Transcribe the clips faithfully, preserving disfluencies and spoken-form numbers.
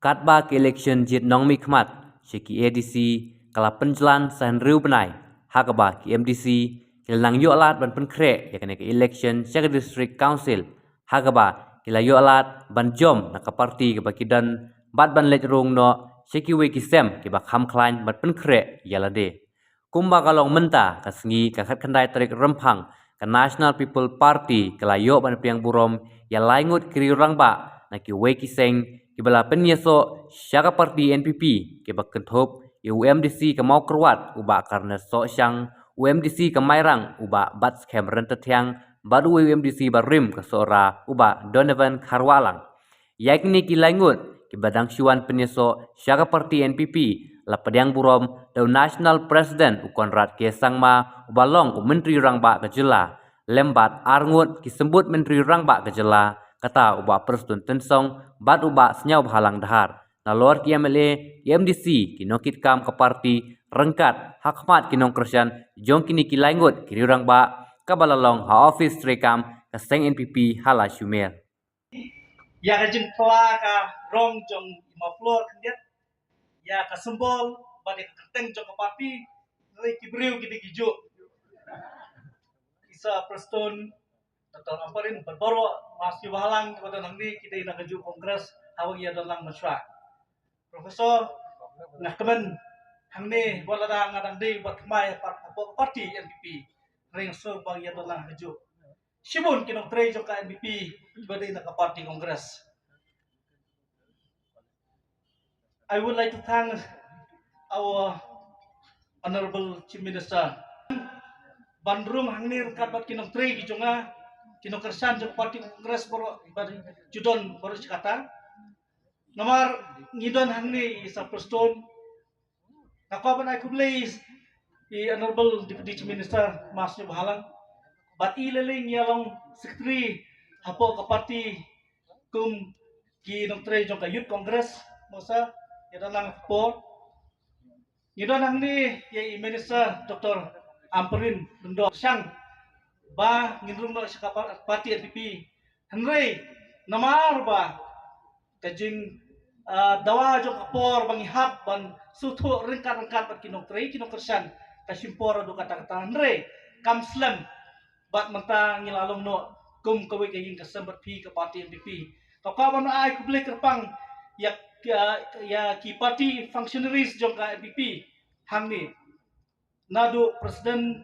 Katba ka election jied nongmihkhmat sha ki A D C ka la pynjlan sa hynriew bnai, ha kaba ki M D C ki la nang ïoh lad ban pynkhreh ïa kane ka election sha ka District Council, ha kaba ki la ïoh lad ban jom na ka party kaba ki don bad ban leit rung noh sha kiwei ki sem kiba kham khlaiñ ban pynkhreh ïa lade. Kumba ka long mynta ka sngi ka khatkhyndai tarik Rymphang, ka National People Party ka la ïoh ban pdiang burom ïa lai ngut ki riew rangbah na kiwei ki seng kiba la pynïasoh sha ka party N P P, kiba kynthup ïa u M D C ka Mawkyrwat u Bah Karnes Sohshang, u M D C ka Mairang u Bah Batskhem Ryntathiang, bad u M D C barim ka Sohra u Bah Donovan Kharwahlang. Ïa kine ki lai ngut kiba dang shu wan pynïasoh sha ka party N P P la pdiang burom da u National President u Conrad K Sangma uba long u Myntri Rangbah ka jylla, lem bad ar ngut ki symbud Myntri Rangbah ka jylla, kata u Bah Prestone Tynsong bad u Bah Sniawbhalang Dhar. Nalor ki M L A, ki M D C, ki nongkitkam ka party, ryngkat ha khmat ki nongkyrshan jong kine ki lai ngut ki riew rangbah, kaba la long ha office treikam ka seng N P P ha Lashmer. Ïa ka jingpla ka rong jong i maflor khyndiat, ïa ka symbol bad ïa ka kyrteng jong ka party, hynrei ki briew ki dei ki juh. I Sir Prestone, Doctor Ampareen bad baroh, Master Bahalang, bad hangne ki dei na ka juh Congress, haba ngi ïa don lang mynshuwa. Professor, nga kmen hangne, wat lada nga dang dei bad thymmai hapoh ka party N P P, hynrei nga sngew ba ngi ïa don lang ha ka juh. Shibun ki nongtrei jong ka N P P kiba dei na ka party Congress. I would like to thank our Honorable Chief Minister ban rung hangne ryngkat bad ki nongtrei ki jong nga, ki nongkyrshan jong ka party Congress baroh, bad ju don baroh shi katta. Namar ngi don hangne i Sir Prestone, nga kwah ban ai khublei i Honorable Deputy Chief Minister Master Bahalang, bad i lei lei ngi ïa long secretary hapoh ka party kum ki nongtrei jong ka Youth Congress, mo sir, ïa don lang por. Ngi don hangne ïa i Minister Doctor Ampareen Lyngdoh, shang ba ngin rung noh sha ka pa-, party N P P. Hynrei namar ba ka jing, ah, dawa jong ka por ba ngi hap ban sngewthuh ryngkat ryngkat bad ki nongtrei ki nongkyrshan, ka shim por haduh katta katta, hynrei kam slem bad mynta ngi la long noh kum kawei ka ïing ka sem bad phi ka party N P P. Ka kwah ban ai khublei kyrpang ïa, ïa, ïa ki party functionaries jong ka N P P hangne, naduh president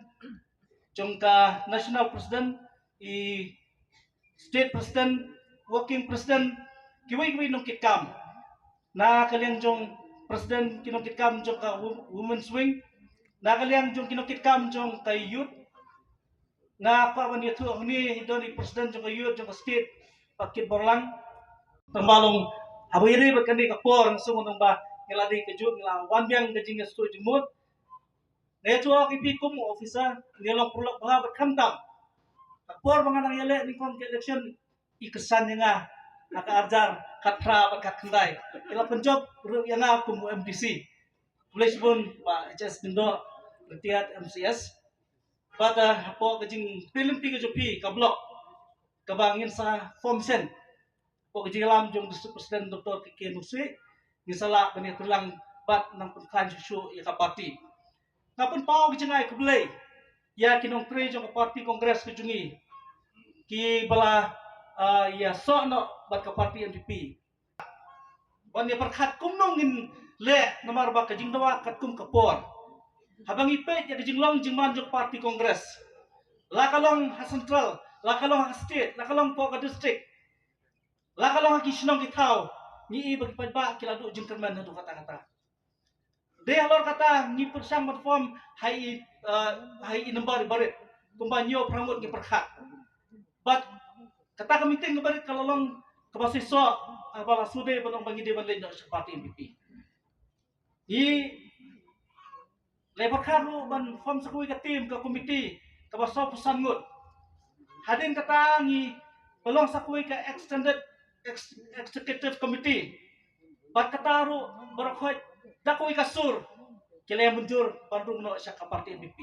jong ka national president, i state president, working president, kiwei kiwei nongkitkam. Na ka liang jong president ki nongkitkam jong ka wo-, women's wing, na ka liang jong ki nongkitkam jong ka youth. Nga kwah ban ïathuh hangne, i don i president jong ka youth jong ka state, Bah Kitborlang. Tang ba long haba ïadei bad kane ka por, nga sngew nang ba ngi la dei kajuh, ngi la wan biang ka jingïasngewthuh jingmut. Nga ïathuh ïa phi kum u officer, ngi long paralok bha bad khamtam, ka por ba nga dang ïaleh nyngkong ka election, i kyrshan ïa nga ha ka arhajar khatphra bad khatkhyndai. Ki la pynjop ruh ïa nga kum u M D C. Khublei shibun Bah H S Lyngdoh, retired M C S. Bad, ah, hapoh ka jingpynlong ka jong phi ka block kaba ngin sa form shen, hapoh ka jingïalam jong District President Doctor K K Nusih, ngin sa lah ban ïatreilang bad nang pynkhlaiñ shuh shuh ïa ka party. Nga pynpaw ka jingai khublei ïa ki nongtrei jong ka party Congress ka jong ngi, kiba la, ah, ïasoh noh bad ka party N P P. Ban ïa pyrkhat kumno ngin leh, namar ba ka jingdawa katkum ka por. Haba ngi peit ïa ka jinglong jingman jong ka party Congress, la ka long ha central, la ka long ha ka state, la ka long hapoh ka district, la ka long ha ki shnong ki thaw, ngi i ba ki paidbah ki la duh jingkyrmen haduh katta katta. Dei halor kata ngi pyrshang ban form ha i, eh, ha i number barit, kumba hynñiew phra ngut ngi pyrkhat. Bad kata ka meeting ka barit ka la long kaba shisha, eh, ba la shu dei ban ong ba ngi dei ban leit noh sha party N P P. Ngi la pyrkhat ruh ban form sa kawei ka team, ka committee kaba sawphew san ngut. Hadien kata ngi pynlong sa kawei ka extended ex-, executive committee. Bad kata ruh baroh khoit da kawei ka sur ki la mynjur ban rung noh sha ka party N P P.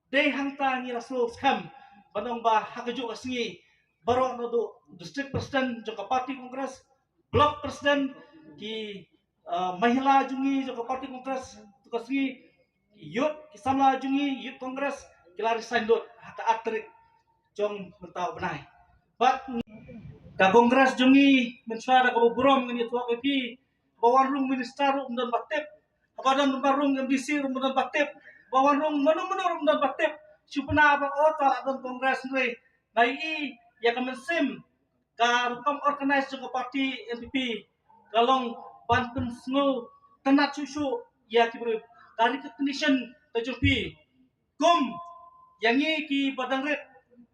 Dei hangta ngi la sngewskhem ban ong ba ha kajuh ka sngi baroh naduh district president jong ka party Congress, block president, Ki uh, mahila jong ngi jong ka party Congress tu ka sngi, ki youth, ki samla jong ngi youth Congress, ki la resign lut ha ka atrick jong mynta u bnai. Bad ka Congress jong ngi mynshwa da kaba burom ngi ïathuh ïa phi, ba wan rung minister ruh ym don ba tip, ba don ba rung M D C ruh ym don ba tip, ba wan rung mano mano ruh ym don ba tip. Shu pynah ba o ta la don Congress, hynrei ngi ïa ka mynsiem ka rukom organize jong ka party N P P ka long ban pynsngew tynnat shuh shuh ïa ki briew, ka recognition ka jong phi kum ïa ngi ki ba dang rit,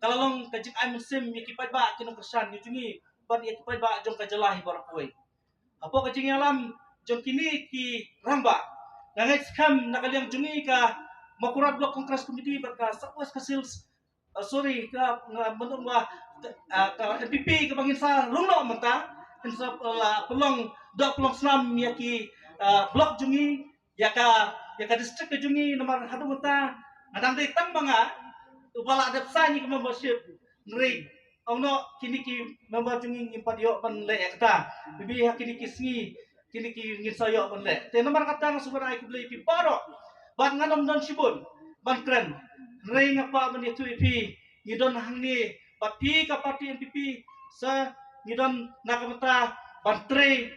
ka la long ka jingai mynsiem ïa ki paidbah ki nongkyrshan ki jong ngi bad ïa ki paidbah jong ka jylla hi baroh kawei. Hapoh ka jingïalam jong kine ki rangbah, nga ngeit skhem na ka liang jong ngi ka Mawkyrwat Block Congress Committee bad ka South West Khasi Hills, uh, sorry, ka nga mendong ba uh, ka N P P ka bang insa rung lo mynta, insa la pelong dok pelong snam ïa ki uh, block jong ngi, ïa ka ïa ka district ka jong ngi. Namar haduh mynta nga dang dei tang ba nga uba la dep sign ïa ka membership, hynrei ong no kine ki member jong ngi ngim pat ïoh ban leh ïa kata. Maybe ha kine ki sngi kine ki ngin sa ïoh ban leh. Te namar kata nga sngewbha ai khublei ïa phi baroh. Bad ngan ym don shibun ban kren, hynrei nga kwah ban ïathuh ïa phi, ngi don hangne bad phi ka party N P P, sa ngi don na ka bynta ban trei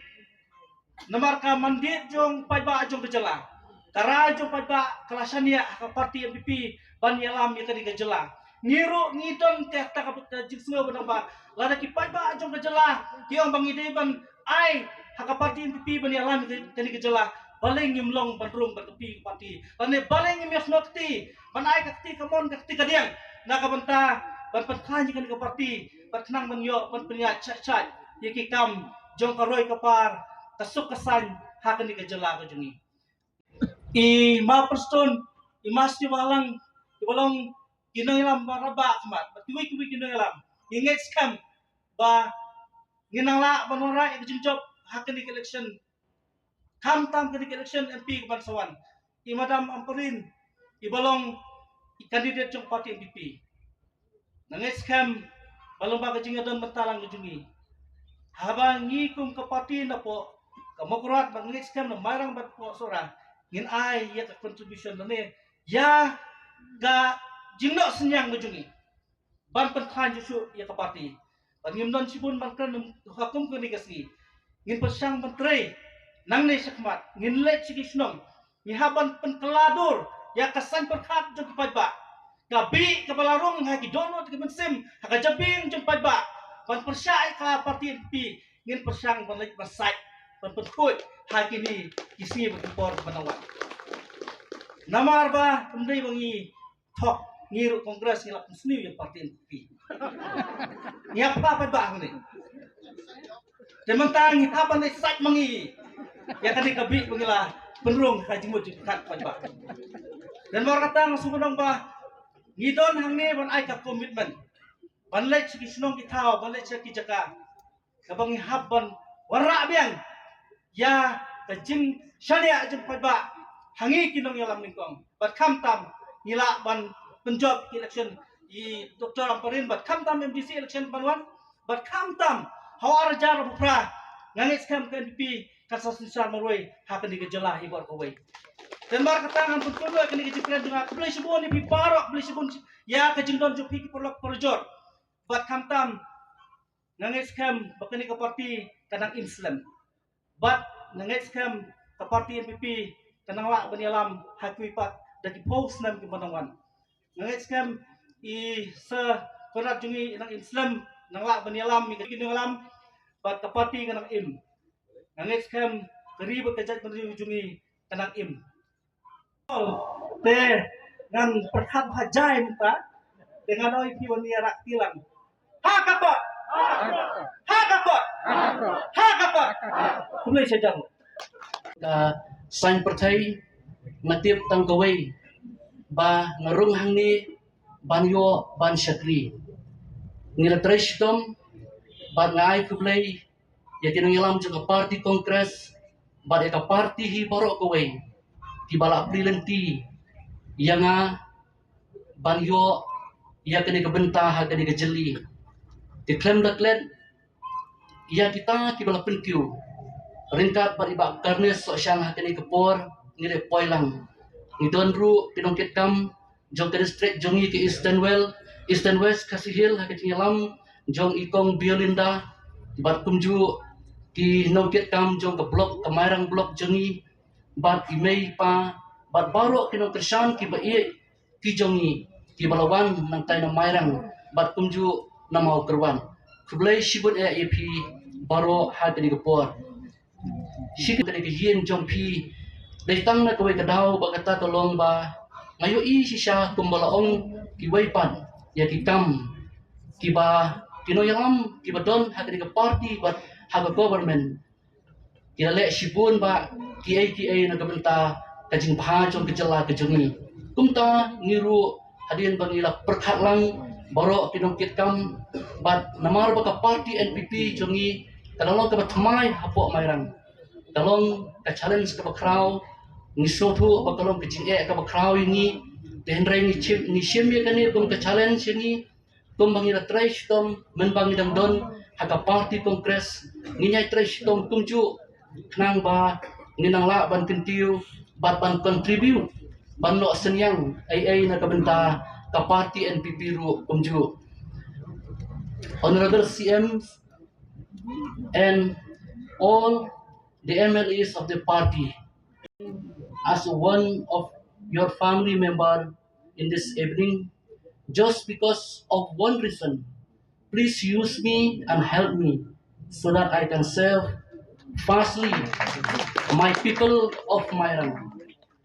namar ka mandate jong paidbah jong ka jylla. Ka rai jong paidbah ka la shaniah ha ka party N P P ban ïalam ïa kane ka jylla. Ngi ruh ngi don kata ka jingsngew ba nang ba lada ki paidbah jong ka jylla ki ong ba ngi dei ban ai ha ka party N P P ban ïalam ïa kane ka jylla, balei ngim long ban rung bad ka phi ka party? Lane balei ngim ïasnoh kti ban ai ka kti kamon ka kti kadiang na ka bynta ban pynkhlaiñ ïa kane ka party, ban khnang ban ïoh ban pynïaid shait shait ïa ki kam jong ka roi ka par, ka suk ka saiñ ha kane ka jylla ka jong ngi. I Ma Prestone, i Ma Sniawbhalang, i ba long ki nongïalam ba radbah khmat, bad kiwei kiwei ki nongïalam, ngi ngeit skhem ba ngin nang lah ban wanrah ïa ka jingjop ha kane ka election. Khamtam kane ka election M P ka ban sa wan, i Madam Ampareen, i ba long i candidate jong party N P P. Nga ngeit skhem ba lyngba ka jingïadon bynta lang ka jong ngi, haba ngi kum ka party napoh ka Mawkyrwat, ba nga ngeit skhem na Mairang bad Sohra, ngin ai ïa ka contribution lane ïa ka jingnoh synñiang ka jong ngi ban pynkhlaiñ shuh shuh ïa ka party. Bad ngim don shibun ban kren ha kum kane ka sngi. Ngin pyrshang ban trei nangne shakhmat, ngin leit sha ki shnong, ngi hap ban pynkylla dur ïa ka saiñ pyrkhat jong ki paidbah. Ka bih kaba la rung ha ki dohnud ki mynsiem, ha ka jabieng jong paidbah, ban pyrshah ïa ka party N P P, ngin pyrshang ban leit ban sait ban pynkhuid ha kine ki sngi bad ki por ba nang wan. Namar ba ym dei ba ngi thok, ngi ruh Congress ngi la pynsniew ïa party N P P. Ngi ap ha paidbah hangne. Te mynta ngi hap ban leit sait ma ngi ïa kane ka bih ba ngi la pynrung ha jingmut jingpyrkhat paidbah. Te namar kata nga sngewbha ba ngi don hangne ban ai ka commitment ban leit sha ki shnong ki thaw, ban leit sha ki jaka kaba ngi hap ban wanrah biang ïa ka jingshaniah jong paidbah ha ngi ki nongïalam nyngkong. Bad khamtam ngi lah ban pynjop election i Doctor Ampareen, bad khamtam M D C election ban wan, bad khamtam ha u ar hajar arphew phra, nga ngeit skhem ka N P P kan sa synshar marwei ha kane ka jylla hi baroh kawei. Te namar kata ngan pynkulmar kane ka jingkren jong nga. Khublei shibun ïa phi baroh, khublei shibun ïa ka jingdon jong phi ki paralok parajor. Bad khamtam nga ngeit skhem ba kane ka party ka nang im slem. Bad nga ngeit skhem ka party N P P ka nang lah ban ïalam ha kiwei pat da ki phew snem kiba nang wan. Nga ngeit skhem i Sir Conrad jong ngi i nang im slem, nang lah ban ïalam ïa ki nongïalam, bad ka party ka nang im. Nga ngeit skhem ka ri bad ka jaitbynriew jong ngi ka nang im. Te ngan pyrkhat ha jai mynta, te ngan ong ïa phi ban ïarap tilang. Ha ka kot! Ha ka kot! Ha ka kot! Khublei shibun. Ka saiñ pyrthei nga tip tang kawei, ba nga rung hangne ban ïoh ban shakri. Ngi la trei shitom bad nga ai khublei ïa ki nongïalam jong ka party Congress bad ïa ka party hi baroh kawei kiba la plie lynti ïa nga ban ïoh ïa kane ka bynta ha kane ka jylli. Te khlem da klet ïa kita kiba la pynkiew, Ryngkat bad i Bah Karnes Sohshang ha kane ka por ngi la poi lang. Ngi don ruh ki nongkitkam jong ka district jong ngi ka Eastern Well, Eastern West Khasi Hills ha ka jingïalam jong i Kong Biolinda bad kumjuh ki nongkitkam jong ka block, ka Mairang block jong ngi, bad i mei i pa bad baroh ki nongkyrshan kiba ïeit ki jong ngi kiba la wan nangtai na Mairang bad kumjuh na Mawkyrwat. Khublei shibun ïa phi baroh ha kane ka por. Shi kane ka ïing jong phi dei tang na kawei ka daw ba kata ka long ba nga ïohi shisha kumba la ong kiwei pat ïa ki kam kiba ki nongïalam kiba don ha kane ka party bad ha ka government ki la leh shibun ba kiei kiei na ka bynta ka jingbha jong ka jylla ka jong ngi. Kumta ngi ruh hadien ba ngi la pyrkhat lang baroh ki nongkitkam bad namar ba ka party N P P jong ngi ka la long kaba thymmai hapoh Mairang. Ka long ka challenge kaba khraw, ngi sngewthuh ba ka long ka jingeh kaba khraw ïa ngi. Te hynrei ngi shim, ngi shim ïa kane kum ka challenge ïa ngi. Kumba ngi la trei shitom mynba ngi dang don ha ka party Congress, ngin ïai trei shitom kumjuh khnang ba ngin nang lah ban kyntiew bad ban contribute ban noh synñiang ei ei na ka bynta ka party N P P ruh kumjuh. Honorable C M and all the M L As of the party, as one of your family member in this evening, just because of one reason, please use me and help me so that I can serve fastly my people of Mairang.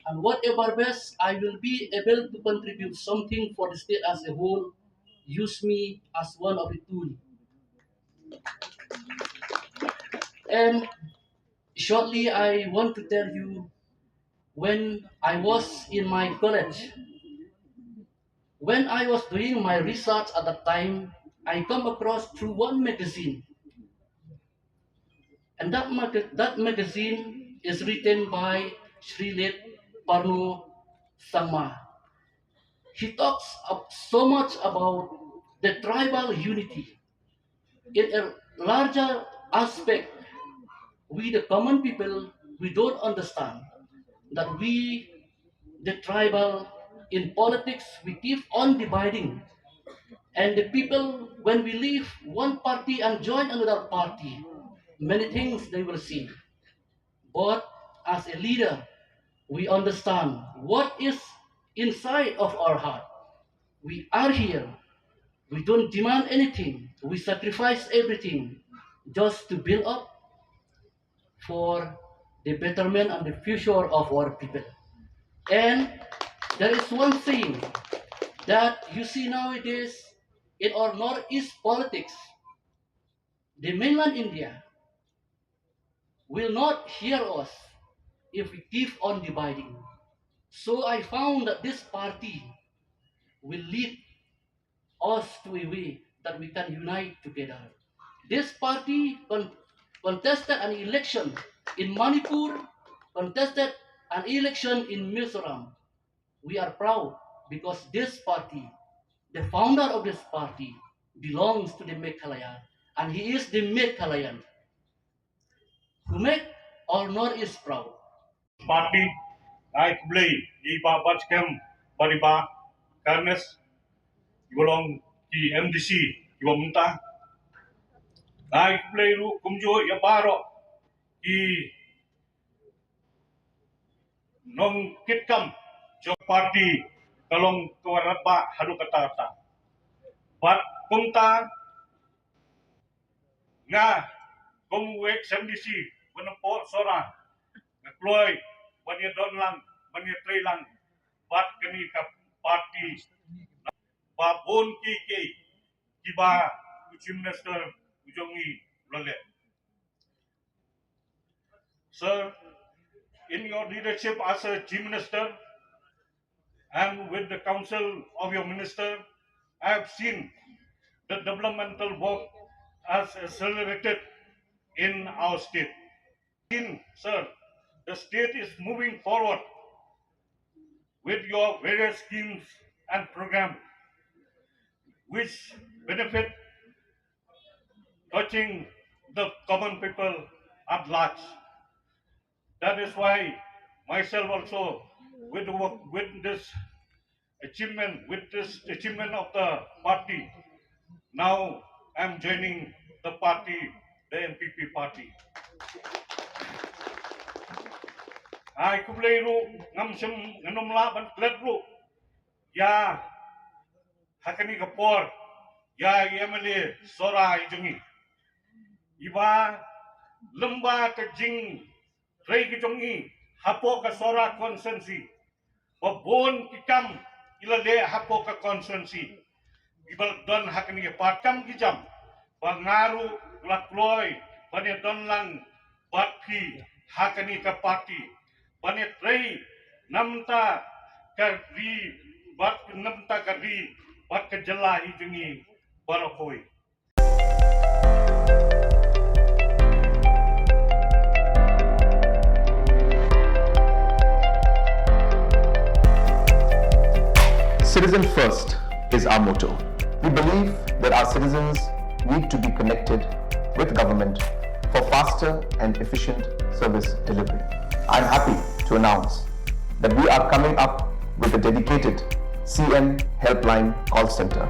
And whatever best I will be able to contribute something for the state as a whole, use me as one of the tool. And shortly, I want to tell you, when I was in my college, when I was doing my research at that time, I come across through one magazine. And that, mag- that magazine is written by Shri Late Parno Sangma. He talks up so much about the tribal unity. In a larger aspect, we the common people, we don't understand that we, the tribal, in politics, we keep on dividing. And the people, when we leave one party and join another party, many things they will see. But as a leader, we understand what is inside of our heart. We are here. We don't demand anything. We sacrifice everything just to build up for the betterment and the future of our people. And there is one thing that you see nowadays in our Northeast politics. The mainland India will not hear us if we keep on dividing. So I found that this party will lead us to a way that we can unite together. This party con- contested an election in Manipur, contested an election in Mizoram. We are proud because this party, the founder of this party, belongs to the Meghalaya, and he is the Meghalayan. Who make all North East proud. Party, ai khublei ïa i Bah Batskhem bad i Bah Karnes, iba long ki M D C iba mynta. Ai khublei ruh kumjuh ïa baroh ki nongkitkam jong party ka long ka warat ba haduh katta katta. Bad kumta nga kum u ex M D C ba na pok Sohra nga kloi ban ïa don lang ban ïa trei lang bad kane ka party ba bun kiei kiei kiba u Chief Minister u jong ngi u la leh. Sir, in your leadership as a Chief Minister and with the council of your minister, I have seen the developmental work as accelerated in our state. In, sir, the state is moving forward with your various schemes and programs which benefit touching the common people at large. That is why myself also, with the work, with this achievement, with this achievement of the party, now I'm joining the party, the N P P party. Ai khublei ruh, ngam shym, ngan ym lah ban klet ruh ïa ha kane ka por ïa i M L A Sohra i jong ngi, iba lem bad ka jingtrei ka jong i hapoh ka Sohra constituency, ba bun ki kam i la leh hapoh ka constituency, iba la don ha kane ka party. Kam ki jam ba nga ruh la kloi ban ïadon lang bad phi ha kane ka party, ban ïatrei namar ka ri, bad namar ka ri bad ka jylla i jong ngi baroh kawei. Citizen first is our motto. We believe that our citizens need to be connected with government for faster and efficient service delivery. I'm happy to announce that we are coming up with a dedicated C M Helpline call center.